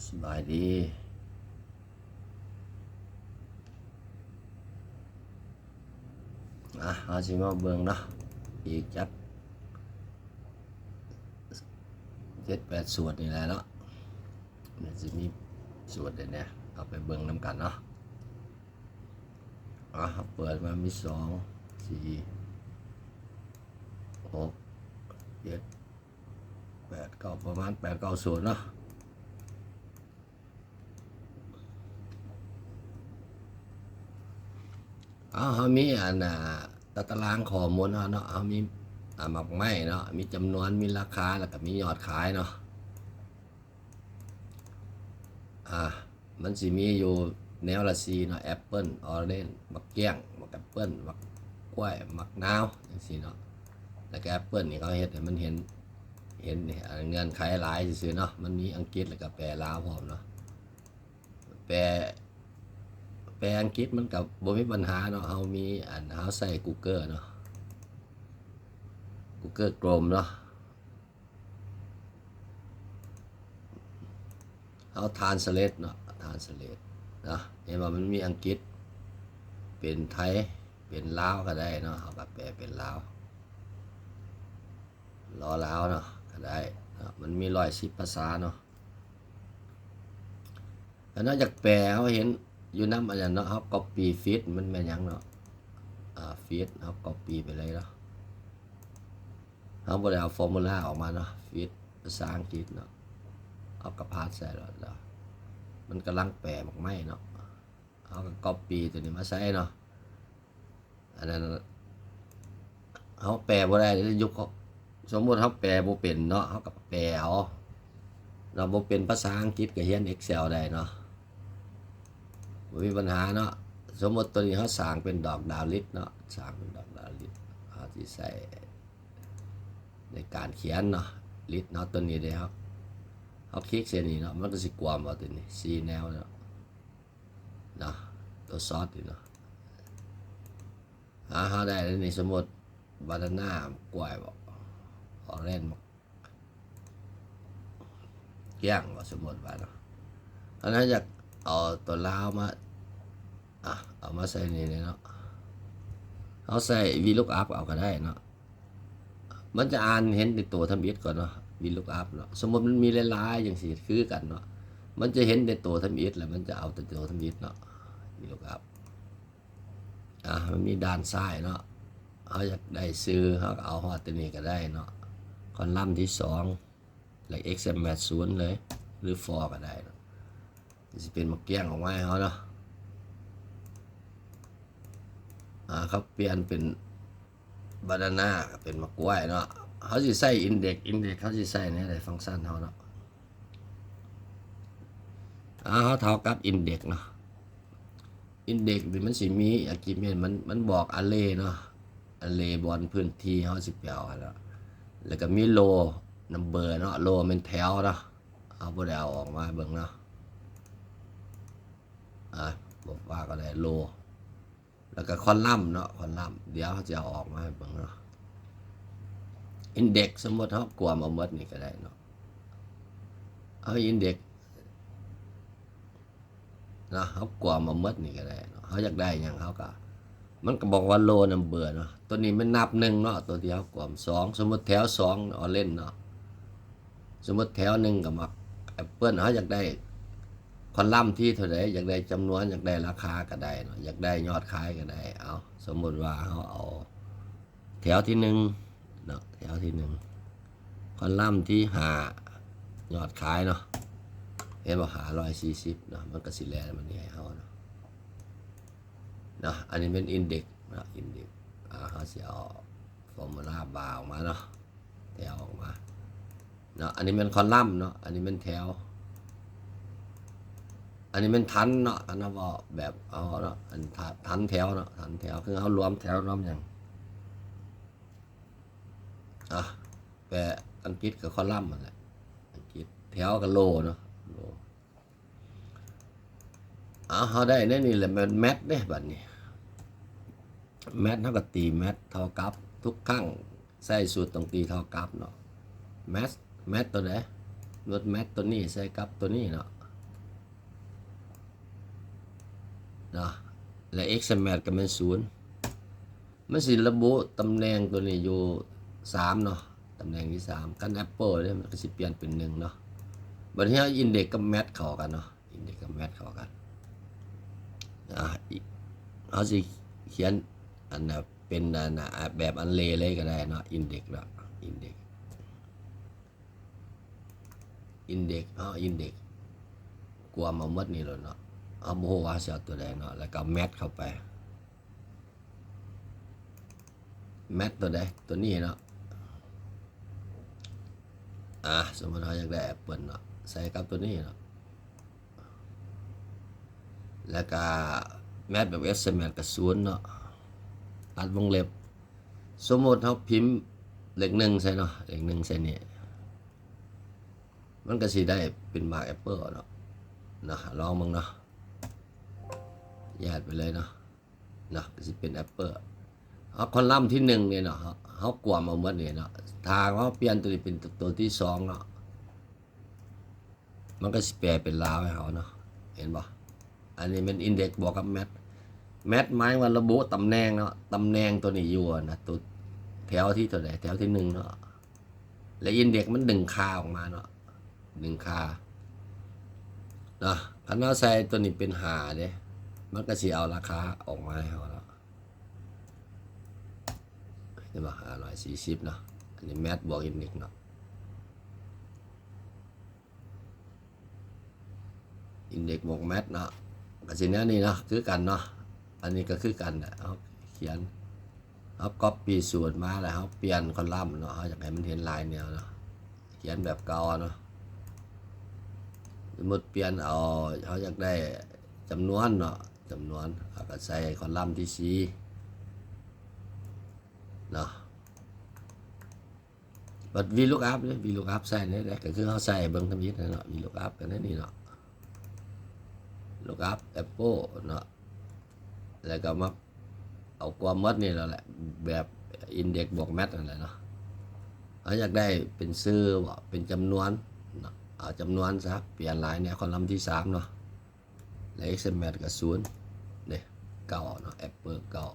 ສະບາຍດີ. ອ່ະ ເຮົາຊິມາເບິ່ງເນາະ ອີກຈັກເຈັດແປດສູດນີ້ແຫຼະເນາະ. ມັນຊິມີສູດໃດແດ່ ເຮົາໄປເບິ່ງນຳກັນເນາະ. ອ່ະ ເຮົາເປີດມາມີສອງ ສີ່ ຫົກ ເຈັດ ແປດ ເກົ້າ ປະມານແປດເກົ້າສູດເນາະ. ເອົາ ເຮົາມີອັນ ອ່າ ຕາຕະລາງຂໍ້ມູນເຮົາເນາະ. ເຮົາມີ ອ່າ ໝາກໄມ້ເນາະ ມີຈຳນວນ ມີລາຄາ ແລ້ວກໍມີຍອດຂາຍເນາະ. ອ່າ ມັນຊິມີຢູ່ແນວລະສີ່ເນາະ ແອັບເປິ້ນ ອໍເຣນ ໝາກກ້ຽງ ໝາກແອັບເປິ້ນ ໝາກກ້ວຍ ໝາກນາວ ຈັ່ງຊີ້ເນາະ. ແລ້ວກໍແອັບເປິ້ນນີ້ເຂົາເຮັດໃຫ້ມັນເຫັນ ເຫັນ ອ່າ ເງື່ອນໄຂຫຼາຍຊື່ໆເນາະ. ມັນມີອັງກິດ ແລ້ວກໍແປລາວພ້ອມເນາະ. ແປ ແປອັງກິດມັນກໍບໍ່ມີບັນຫາເນາະ. ເຮົາມີອັນ ເຮົາໃຊ້ກູເກີເນາະ ກູເກີໂຄຣມເນາະ. ເຮົາທຣານສະເລດເນາະ ທຣານສະເລດເນາະ. ເຫັນວ່າມັນມີອັງກິດ ເປັນໄທ ເປັນລາວກໍໄດ້ເນາະ. ເຮົາກໍແປເປັນລາວ ລໍລາວເນາະ ກໍໄດ້ເນາະ. ມັນມີຮ້ອຍສິບພາສາເນາະ. ອັນນັ້ນຢາກແປ ເຮົາເຫັນຢູ່ນຳອັນນັ້ນເນາະ ເຮົາກັອບປີ້ຟີດ ມັນແມ່ນຫຍັງເນາະ ອ່າ ຟີດ ເຮົາກັອບປີ້ໄປເລີຍເນາະ. ເຮົາບໍ່ໄດ້ເອົາຟໍມູລາອອກມາເນາະ ຟີດພາສາອັງກິດເນາະ. ເຮົາກໍພາດໃສ່ໂລດເນາະ ມັນກຳລັງແປໝາກໄມ້ເນາະ. ເຮົາກໍກັອບປີ້ຕົວນີ້ມາໃສ່ເນາະ. ອັນນັ້ນເຮົາແປບໍ່ໄດ້ເດ້ ຍຸກ ສົມມຸດເຮົາແປບໍ່ເປັນເນາະ ເຮົາກໍແປເອົາເນາະ. ບໍ່ເປັນພາສາອັງກິດກໍຮຽນເອັກເຊວໄດ້ເນາະ ບໍ່ມີບັນຫາເນາະ. ສົມມຸດຕົວນີ້ເຮົາສ້າງເປັນດອກດາວລິດເນາະ ສ້າງເປັນດອກດາວລິດ ເຮົາຊິໃຊ້ໃນການຂຽນເນາະ ລິດເນາະ. ຕົວນີ້ເດ້ ເຮົາ ເຮົາຄລິກໃສ່ນີ້ເນາະ ມັນກໍຊິກວມເອົາຕົວນີ້ ສີ່ແນວເນາະ ເນາະ ຕົວຊອດນີ້ເນາະ. ອ່າ ເຮົາໄດ້ແລ້ວນີ້ ສົມມຸດບານານາ ກ້ວຍບໍ ອໍເຣນ ໝາກກ້ຽງບໍ ສົມມຸດວ່າເນາະ. ອັນນັ້ນຢາກເອົາຕົວລາວມາ ອ່ະ ເອົາມາໃສ່ນີ້ເນາະ ເຮົາໃສ່ວີລຸກອັບເອົາກໍໄດ້ເນາະ. ມັນຈະອ່ານເຫັນແຕ່ໂຕທຳອິດກ່ອນເນາະ ວີລຸກອັບເນາະ. ສົມມຸດມັນມີຫຼາຍໆຈັ່ງຊີ້ຄືກັນເນາະ ມັນຈະເຫັນແຕ່ໂຕທຳອິດ ແລ້ວມັນຈະເອົາແຕ່ໂຕທຳອິດເນາະ ວີລຸກອັບ. ອ່າ ມັນມີດ້ານຊ້າຍເນາະ ເຮົາຢາກໄດ້ຊື່ ເຮົາກໍເອົາຮອດຕົວນີ້ກໍໄດ້ເນາະ ຄອນລັມທີສອງ ແລ້ວເອັກເອັມແມັດສູນເລີຍ ຫຼືຟໍກໍໄດ້ເນາະ. ຊິເປັນໝາກກ້ຽງອອກມາໃຫ້ເຮົາເນາະ. ອ່າ ເຂົາປ່ຽນເປັນບານານາ ກໍເປັນໝາກກ້ວຍເນາະ. ເຮົາຊິໃຊ້ອິນເດັກ ອິນເດັກເຮົາຊິໃຊ້ແນວໃດ ຟັງຊັນເຮົາເນາະ. ອ່າ ເຮົາເທົ່າກັບອິນເດັກເນາະ. ອິນເດັກນີ້ມັນຊິມີອາກິເມັນ ມັນ ມັນບອກອາເຣເນາະ ອາເຣບ່ອນພື້ນທີ່ເຮົາຊິໄປເອົາຫັ້ນເນາະ. ແລ້ວກໍມີໂລນຳເບີເນາະ ໂລແມ່ນແຖວເນາະ. ເຮົາບໍ່ໄດ້ເອົາອອກມາໃຫ້ເບິ່ງເນາະ. ອ່າ ບໍ່ວ່າກໍໄດ້ ໂລ ແລ້ວກໍຄອນລັມເນາະ ຄອນລັມ ດຽວເຮົາຈະເອົາອອກມາໃຫ້ເບິ່ງເນາະ. ອິນເດັກ ສົມມຸດເຮົາກວມເອົາໝົດນີ້ກໍໄດ້ເນາະ ເອົາອິນເດັກ ເນາະ ເຮົາກວມເອົາໝົດນີ້ກໍໄດ້ເນາະ. ເຮົາຢາກໄດ້ຫຍັງເຮົາກໍ ມັນກໍບອກວ່າໂລນຳເບີເນາະ. ຕົວນີ້ແມ່ນນັບໜຶ່ງເນາະ ຕົວທີ່ເຮົາກວມ. ສອງ ສົມມຸດແຖວສອງອໍເຣນເນາະ ສົມມຸດແຖວໜຶ່ງກໍໝາກແອັບເປິ້ນ. ເຮົາຢາກໄດ້ຄອນລັມທີເທົ່າໃດ ຢາກໄດ້ຈຳນວນ ຢາກໄດ້ລາຄາກໍໄດ້ເນາະ ຢາກໄດ້ຍອດຂາຍກໍໄດ້. ເອົາ ສົມມຸດວ່າເຮົາເອົາ ແຖວທີໜຶ່ງເນາະ ແຖວທີໜຶ່ງ ຄອນລັມທີຫ້າ ຍອດຂາຍເນາະ ເຫັນບໍ່ ຫ້າຮ້ອຍສີ່ສິບເນາະ. ມັນກໍຊິແລ່ນມານີ້ໃຫ້ເຮົາເນາະ ເນາະ. ອັນນີ້ແມ່ນອິນເດັກເນາະ ອິນເດັກ. ອ່າ ເຮົາຊິເອົາຟໍມູລາບາອອກມາເນາະ ແຖວອອກມາເນາະ. ອັນນີ້ແມ່ນຄອນລັມເນາະ ອັນນີ້ແມ່ນແຖວ. ອັນນີ້ແມ່ນຖັນເນາະ ອັນນັ້ນເວົ້າແບບເອົາເນາະ ອັນ ຖັນແຖວເນາະ ຖັນແຖວ ຄືເຮົາລວມແຖວລວມຫຍັງ. ອ່ະ ແປອັງກິດກໍຄອນລັມຫັ້ນແຫຼະ ອັງກິດ ແຖວກໍໂລເນາະ ໂລ. ເອົາ ເຮົາໄດ້ໃນນີ້ແຫຼະ ແມ່ນແມັດເດ້. ບັດນີ້ແມັດ ເຮົາກໍຕີແມັດເທົ່າກັບ ທຸກຄັ້ງໃຊ້ສູດຕ້ອງຕີເທົ່າກັບເນາະ. ແມັດ ແມັດຕົວໃດ ລົດແມັດຕົວນີ້ໃສ່ກັບຕົວນີ້ເນາະ ເນາະ ແລະ X ແມັດກໍແມ່ນສູນ ມັນຊິລະບຸຕຳແໜ່ງຕົວນີ້ຢູ່ສາມເນາະ ຕຳແໜ່ງທີສາມ ຄັນ Apple ເດ້ ມັນກໍຊິປ່ຽນເປັນໜຶ່ງເນາະ ບັດນີ້ເຮົາ Index ກັບ Match ເຂົ້າກັນເນາະ Index ກັບ Match ເຂົ້າກັນ ອ່າ ເຮົາຊິຂຽນອັນນະ ເປັນອັນນະ ແບບ Array ເລີຍກໍໄດ້ເນາະ Index ເນາະ Index Index ເຮົາ Index ກວມເອົາໝົດນີ້ໂລດເນາະ ເຮົາບໍ່ຮູ້ວ່າເຮົາຊິເອົາຕົວໃດເນາະ ແລ້ວກໍ Match ເຂົ້າໄປ Match ຕົວໃດ ຕົວນີ້ເນາະ ອ່າ ສົມມຸດເຮົາຢາກໄດ້ Apple ເນາະ ໃສ່ກັບຕົວນີ້ເນາະ ແລ້ວກໍ Match ແບບ X ໃສ່ Match ກໍສູນເນາະ ອັດວົງເລັບ ສົມມຸດເຮົາພິມເລກໜຶ່ງໃສ່ເນາະ ເລກໜຶ່ງໃສ່ນີ້ ມັນກໍຊິໄດ້ເປັນໝາກ Apple ເນາະ ເນາະ ລອງເບິ່ງເນາະ ແຍກໄປເລີຍເນາະ ເນາະ ກໍຊິເປັນ Apple ເຮົາ column ທີໜຶ່ງນີ້ເນາະ ເຮົາ ເຮົາກວມເອົາໝົດນີ້ເນາະ ຖ້າເຮົາປ່ຽນຕົວນີ້ເປັນຕົວທີສອງເນາະ ມັນກໍຊິແປເປັນລາວໃຫ້ເຮົາເນາະ ເຫັນບໍ່ ອັນນີ້ແມ່ນ Index ບວກກັບ Match Match ໝາຍວ່າລະບຸຕຳແໜ່ງເນາະ ຕຳແໜ່ງຕົວນີ້ຢູ່ນະ ຕົວແຖວທີເທົ່າໃດ ແຖວທີໜຶ່ງເນາະ ແລະ Index ມັນດຶງຄ່າອອກມາເນາະ ດຶງຄ່າເນາະ ຄັນເຮົາໃສ່ຕົວນີ້ເປັນຫ້າເດ້ ມັນກໍຊິເອົາລາຄາອອກມາໃຫ້ເຮົາເນາະ ເຫັນບໍ່ ຫ້າຮ້ອຍສີ່ສິບເນາະ ອັນນີ້ Match ບວກ Index ເນາະ Index ບວກ Match ເນາະ ກໍຊິແນວນີ້ເນາະ ຄືກັນເນາະ ອັນນີ້ກໍຄືກັນນະ ເຮົາຂຽນ ເຮົາ copy ສູດມາ ແລ້ວເຮົາປ່ຽນ column ເນາະ ເຮົາຢາກໃຫ້ມັນເຫັນຫຼາຍແນວເນາະ ຂຽນແບບເກົ່າເນາະ ສົມມຸດປ່ຽນເອົາ ເຮົາຢາກໄດ້ຈຳນວນເນາະ ຈຳນວນ ເຮົາກໍໃສ່ column ທີສີ່ເນາະ ບັດ VLOOKUP ເດ້ VLOOKUP ໃສ່ແນວໃດ ກໍຄືເຮົາໃສ່ເບິ່ງທຳອິດເນາະ VLOOKUP ກໍແນວນີ້ເນາະ lookup Apple ເນາະ ແລ້ວກໍມາເອົາກວມໝົດນີ້ແຫຼະ ແບບ Index ບວກ Match ນັ້ນແຫຼະເນາະ ເຮົາຢາກໄດ້ເປັນຊື່ບໍ ເປັນຈຳນວນເນາະ ເອົາຈຳນວນຊະ ປ່ຽນລາຍແນວ column ທີສາມເນາະ ແລະ X ແມັດກໍສູນເດ້ ເກົ້າເນາະ Apple ເກົ້າ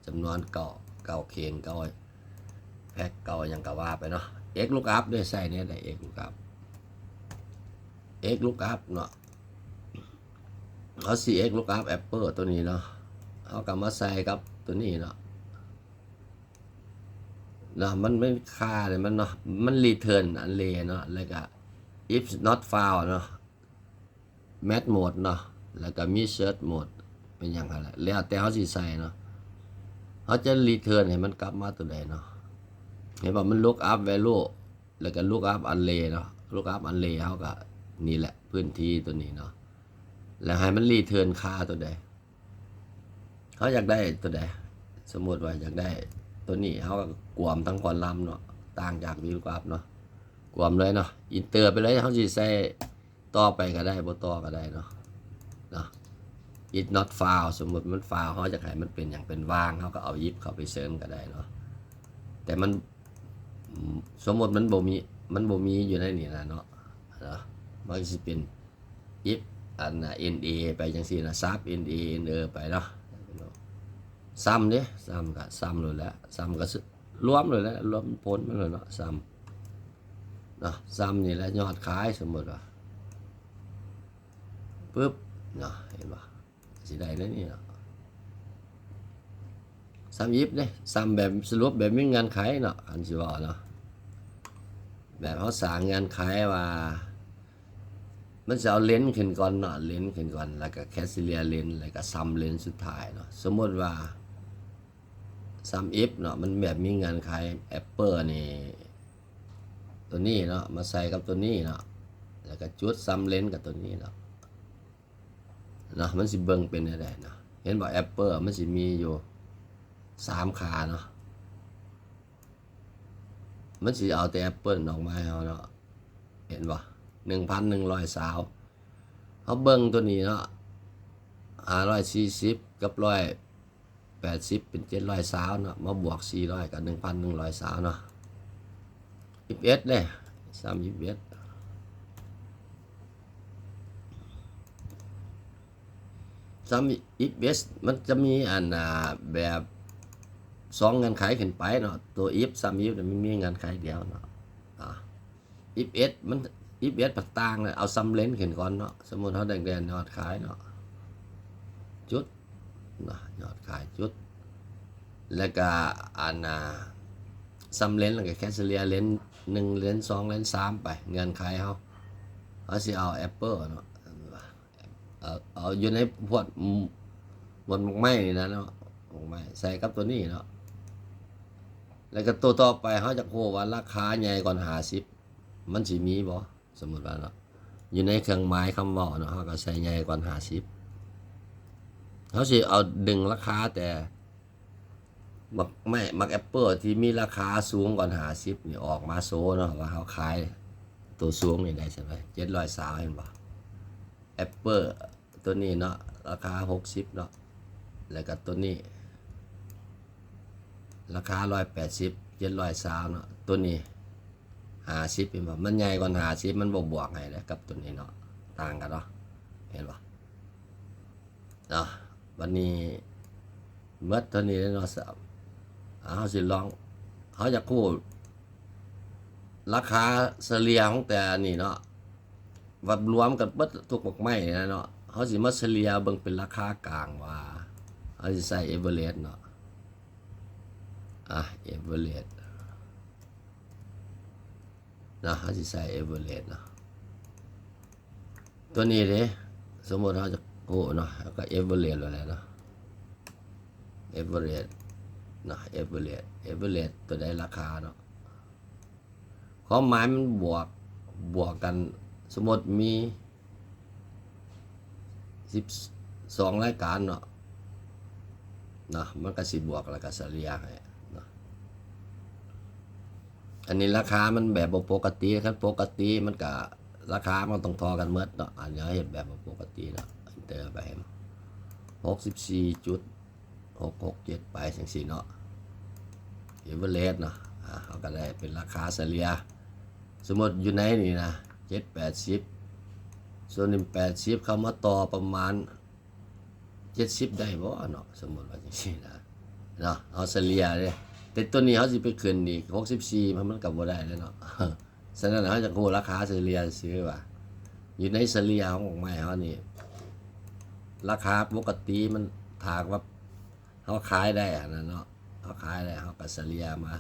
ຈຳນວນເກົ້າ ເກົ້າເຄງ ເກົ້າ pack ເກົ້າຫຍັງກໍວ່າໄປເນາະ X lookup ເດ້ ໃສ່ແນວໃດ X lookup X lookup ເນາະ ເຮົາຊິ X lookup Apple ຕົວນີ້ເນາະ ເຮົາກໍມາໃສ່ກັບຕົວນີ້ເນາະ ເນາະ ມັນ ມັນຄ່ານີ້ມັນເນາະ ມັນ return array ເນາະ ແລ້ວກໍ if not found ເນາະ match mode ເນາະ ແລ້ວກໍມີ search mode ເປັນຫຍັງຫັ້ນແຫຼະ ແລ້ວແຕ່ເຮົາຊິໃສ່ເນາະ ເຮົາຈະ return ໃຫ້ມັນກັບມາຕົວໃດເນາະ ເຫັນບໍ່ ມັນ lookup value ແລ້ວກໍ lookup array ເນາະ lookup array ເຮົາກໍນີ້ແຫຼະ ພື້ນທີ່ຕົວນີ້ເນາະ ແລ້ວໃຫ້ມັນ return ຄ່າຕົວໃດ ເຮົາຢາກໄດ້ຕົວໃດ ສົມມຸດວ່າຢາກໄດ້ຕົວນີ້ ເຮົາກໍກວມທັງ column ເນາະ ຕ່າງຈາກ VLOOKUP ເນາະ ກວມເລີຍເນາະ enter ໄປເລີຍ ເຮົາຊິໃສ່ຕໍ່ໄປກໍໄດ້ ບໍ່ຕໍ່ກໍໄດ້ເນາະ ເນາະ if not found ສົມມຸດມັນ found ເຮົາຢາກໃຫ້ມັນເປັນຫຍັງ ເປັນວ່າງ ເຮົາກໍເອົາ if ເຂົ້າໄປເສີມກໍໄດ້ເນາະ ແຕ່ມັນ ສົມມຸດມັນບໍ່ມີ ມັນບໍ່ມີຢູ່ໃນນີ້ນະເນາະ ເນາະ ມັນກໍຊິເປັນ if ອັນນະ na ໄປຈັ່ງຊີ້ນະ sub na na ໄປເນາະ sum ເດ້ sum ກໍ sum ໂລດແຫຼະ sum ກໍລວມໂລດແຫຼະ ລວມຜົນມັນໂລດເນາະ sum ເນາະ sum ນີ້ແຫຼະຍອດຂາຍ ສົມມຸດວ່າ ປຶບ ເນາະ ເຫັນບໍ່ ຊິໄດ້ແນວນີ້ເນາະ sum if ເດ້ sum ແບບສະຫຼຸບແບບມີເງື່ອນໄຂເນາະ ຄັນຊິເວົ້າເນາະ ແບບເຮົາສ້າງເງື່ອນໄຂວ່າ ມັນຊິເອົາ range ຂຶ້ນກ່ອນເນາະ range ຂຶ້ນກ່ອນ ແລ້ວກໍ criteria range ແລ້ວກໍ sum range ສຸດທ້າຍເນາະ ສົມມຸດວ່າ sum if ເນາະ ມັນແບບມີເງື່ອນໄຂ Apple ນີ້ ຕົວນີ້ເນາະ ມາໃສ່ກັບຕົວນີ້ເນາະ ແລ້ວກໍຈຸດ sum range ກັບຕົວນີ້ເນາະ ເນາະ ມັນຊິເບິ່ງເປັນແນວໃດເນາະ ເຫັນບໍ່ Apple ມັນຊິມີຢູ່ສາມຄ່າເນາະ ມັນຊິເອົາແຕ່ Apple ອອກມາໃຫ້ເຮົາເນາະ ເຫັນບໍ່ ໜຶ່ງພັນໜຶ່ງຮ້ອຍຊາວ ເຮົາເບິ່ງຕົວນີ້ເນາະ ຫ້າຮ້ອຍສີ່ສິບ ກັບ ໜຶ່ງຮ້ອຍແປດສິບ ເປັນ ເຈັດຮ້ອຍຊາວເນາະ ມາບວກ ສີ່ຮ້ອຍ ກໍ ໜຶ່ງພັນໜຶ່ງຮ້ອຍຊາວເນາະ sum if ເດ້ sum if ເດ້ sum if if else ມັນຈະມີອັນ ອ່າ ແບບສອງເງື່ອນໄຂຂຶ້ນໄປເນາະ. ຕົວ if ຊ້ຳ if ມັນມີເງື່ອນໄຂດຽວເນາະ. ອ່າ if else ມັນ if else ພັດຕ່າງນະ ເອົາຊ້ຳເລນຂຶ້ນກ່ອນເນາະ. ສົມມຸດເຮົາໄດ້ແຕ່ຍອດຂາຍເນາະ ຈຸດນະ ຍອດຂາຍຈຸດ ແລ້ວກະອັນ ອ່າ ຊ້ຳເລນ ແລ້ວກະແຄ່ສະເລ່ຍເລນໜຶ່ງ ເລນສອງ ເລນສາມໄປ. ເງື່ອນໄຂເຮົາ ເຮົາຊິເອົາ Apple ເນາະ ເອົາ ເອົາຢູ່ໃນພວກ ໝວດໝາກໄມ້ນີ້ນະເນາະ ໝາກໄມ້ໃສ່ກັບຕົວນີ້ເນາະ. ແລ້ວກໍຕົວຕໍ່ໄປ ເຮົາຢາກຮູ້ວ່າລາຄາໃຫຍ່ກວ່າຫ້າສິບ ມັນຊິມີບໍ່? ສົມມຸດວ່າເນາະ ຢູ່ໃນເຄື່ອງໝາຍຄຳເວົ້າເນາະ ເຮົາກໍໃສ່ໃຫຍ່ກວ່າຫ້າສິບ. ເຮົາຊິເອົາດຶງລາຄາແຕ່ ໝາກໄມ້ ໝາກແອັບເປິ້ນທີ່ມີລາຄາສູງກວ່າຫ້າສິບນີ້ອອກມາໂຊເນາະ ວ່າເຮົາຂາຍໂຕສູງນີ້ໄດ້ສ່ຳໃດ ເຈັດຮ້ອຍຊາວ ເຫັນບໍ່? ແອັບເປິ້ນໂຕນີ້ເນາະ ລາຄາຫົກສິບເນາະ ແລ້ວກໍໂຕນີ້ລາຄາຮ້ອຍແປດສິບ ເຈັດຮ້ອຍຊາວເນາະ ໂຕນີ້ຫ້າສິບ ເຫັນບໍ່? ມັນໃຫຍ່ກວ່າຫ້າສິບ ມັນບໍ່ບວກໃຫ້ເດ້ກັບໂຕນີ້ເນາະ ຕ່າງກັນເນາະ ເຫັນບໍ່? ເນາະ ບັດນີ້ໝົດເທົ່ານີ້ແລ້ວເນາະ ເຮົາຊິລອງ ເຮົາຢາກຮູ້ລາຄາສະເລ່ຍຂອງແຕ່ອັນນີ້ເນາະ ແບບລວມກັນເບິດທຸກໝາກໄມ້ນີ້ນະເນາະ ເຮົາຊິມາສະເລ່ຍເບິ່ງເປັນລາຄາກາງວ່າ ເຮົາຊິໃສ່ average ເນາະ ອາ average ເນາະ ເຮົາຊິໃສ່ average ເນາະ ຕົວນີ້ເດ້ ສົມມຸດເຮົາຈະ ໂອ້ ເນາະ ເຮົາກໍ average ໂລດແຫຼະເນາະ average ເນາະ average average ຕົວໃດລາຄາເນາະ ຄວາມໝາຍມັນບວກ ບວກກັນ ສົມມຸດມີສິບສອງລາຍການເນາະ ເນາະ ມັນກໍຊິບວກແລ້ວກໍສະເລ່ຍໃຫ້ເນາະ. ອັນນີ້ລາຄາມັນແບບບໍ່ປົກກະຕິ ຄັນປົກກະຕິມັນກະ ລາຄາມັນຕ້ອງທໍ່ກັນໝົດເນາະ ອັນນີ້ເຮົາເຮັດແບບບໍ່ປົກກະຕິເນາະ enter ໄປ ຫົກສິບສີ່ຈຸດຫົກຫົກເຈັດ ໄປຈັ່ງຊີ້ເນາະ average ເນາະ ອາ ເຮົາກໍໄດ້ເປັນລາຄາສະເລ່ຍ ສົມມຸດຢູ່ໃນນີ້ນະ ເຈັດແປດສິບ ສ່ວນນີ້ແປດສິບ ເຂົ້າມາຕໍ່ປະມານ ເຈັດສິບໄດ້ບໍ່ເນາະ ສົມມຸດວ່າຈັ່ງຊີ້ນະເນາະ ເຮົາສະເລ່ຍເດ້ ແຕ່ຕົວນີ້ເຮົາຊິໄປຂຶ້ນອີກຫົກສິບສີ່ ມັນ ມັນກໍບໍ່ໄດ້ແລ້ວເນາະ ສະນັ້ນເຮົາຈະຮູ້ລາຄາສະເລ່ຍຊື່ວ່າ ຢູ່ໃນສະເລ່ຍຂອງໝາກໄມ້ເຮົານີ້ ລາຄາປົກກະຕິມັນ ຖ້າວ່າເຮົາຂາຍໄດ້ຫັ້ນນະເນາະ ເຮົາຂາຍໄດ້ ເຮົາກໍສະເລ່ຍມາ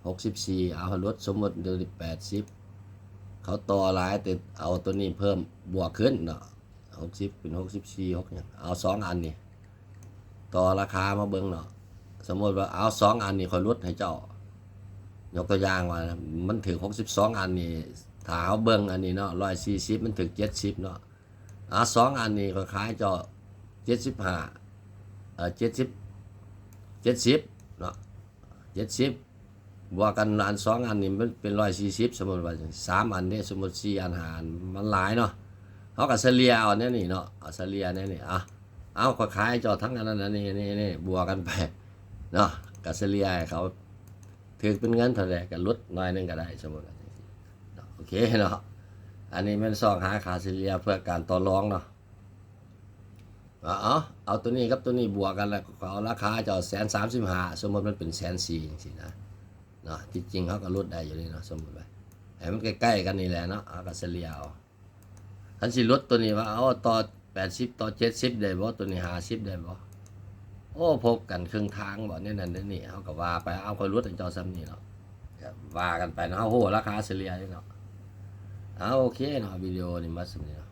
ຫົກສິບສີ່ ເອົາໃຫ້ຫຼຸດ ສົມມຸດເດີນີ້ແປດສິບ ເຂົາຕໍ່ຫຼາຍ ແຕ່ເອົາຕົວນີ້ເພີ່ມບວກຂຶ້ນເນາະ ຫົກສິບເປັນຫົກສິບສີ່ ຫົກຫຍັງ ເອົາສອງອັນນີ້ ຕໍ່ລາຄາມາເບິ່ງເນາະ ສົມມຸດວ່າເອົາສອງອັນນີ້ຂ້ອຍຫຼຸດໃຫ້ເຈົ້າ ຍົກຕົວຢ່າງວ່າມັນຖືກຫົກສິບສອງອັນນີ້ ຖ້າເຮົາເບິ່ງອັນນີ້ເນາະ ຮ້ອຍສີ່ສິບ ມັນຖືກເຈັດສິບເນາະ ເອົາສອງອັນນີ້ຂ້ອຍຂາຍເຈົ້າເຈັດສິບຫ້າ ເອີ ເຈັດສິບ ເຈັດສິບເນາະ ເຈັດສິບ ບວກກັນອັນສອງອັນນີ້ມັນເປັນຮ້ອຍສີ່ສິບ ສົມມຸດວ່າ ສາມອັນເດ້ ສົມມຸດສີ່ອັນ ຫ້າອັນ ມັນຫຼາຍເນາະ ເຮົາກໍສະເລ່ຍເອົາແນວນີ້ເນາະ ເອົາສະເລ່ຍແນວນີ້ ເອົາ ເອົາ ຂ້ອຍຂາຍເຈົ້າທັງອັນນັ້ນອັນນີ້ ນີ້ ນີ້ ບວກກັນໄປເນາະ ກໍສະເລ່ຍໃຫ້ເຂົາ ຖືກເປັນເງິນເທົ່າໃດກໍຫຼຸດໜ້ອຍໜຶ່ງກໍໄດ້ ສົມມຸດວ່າຈັ່ງຊີ້ເນາະ ໂອເຄເນາະ ອັນນີ້ແມ່ນຊອກຫາຄ່າສະເລ່ຍເພື່ອການຕໍ່ລອງເນາະ ເອົາ ເອົາ ເອົາຕົວນີ້ກັບຕົວນີ້ບວກກັນ ແລ້ວກໍເອົາລາຄາເຈົ້າແສນສາມສິບຫ້າ ສົມມຸດມັນເປັນແສນສີ່ຈັ່ງຊີ້ນະ ເນາະ ທີ່ຈິງເຮົາກໍຫຼຸດໄດ້ຢູ່ນີ້ເນາະ ສົມມຸດວ່າ ໃຫ້ມັນໃກ້ໆກັນນີ້ແຫຼະເນາະ ເຮົາກໍສະເລ່ຍເອົາ ຄັນຊິຫຼຸດຕົວນີ້ວ່າ ເອົາຕໍ່ແປດສິບ ຕໍ່ເຈັດສິບໄດ້ບໍ່? ຕົວນີ້ຫ້າສິບໄດ້ບໍ່? ໂອ້ ພົບກັນເຄິ່ງທາງບໍ່? ແນວນັ້ນແນວນີ້ ເຮົາກໍວ່າໄປ ເອົາ ຂ້ອຍຫຼຸດໃຫ້ເຈົ້າສ່ຳນີ້ເນາະ ກໍວ່າກັນໄປເນາະ ເຮົາຮູ້ລາຄາສະເລ່ຍເດເນາະ ເອົາ ໂອເຄເນາະ ວິດີໂອນີ້ມາສ່ຳນີ້ເນາະ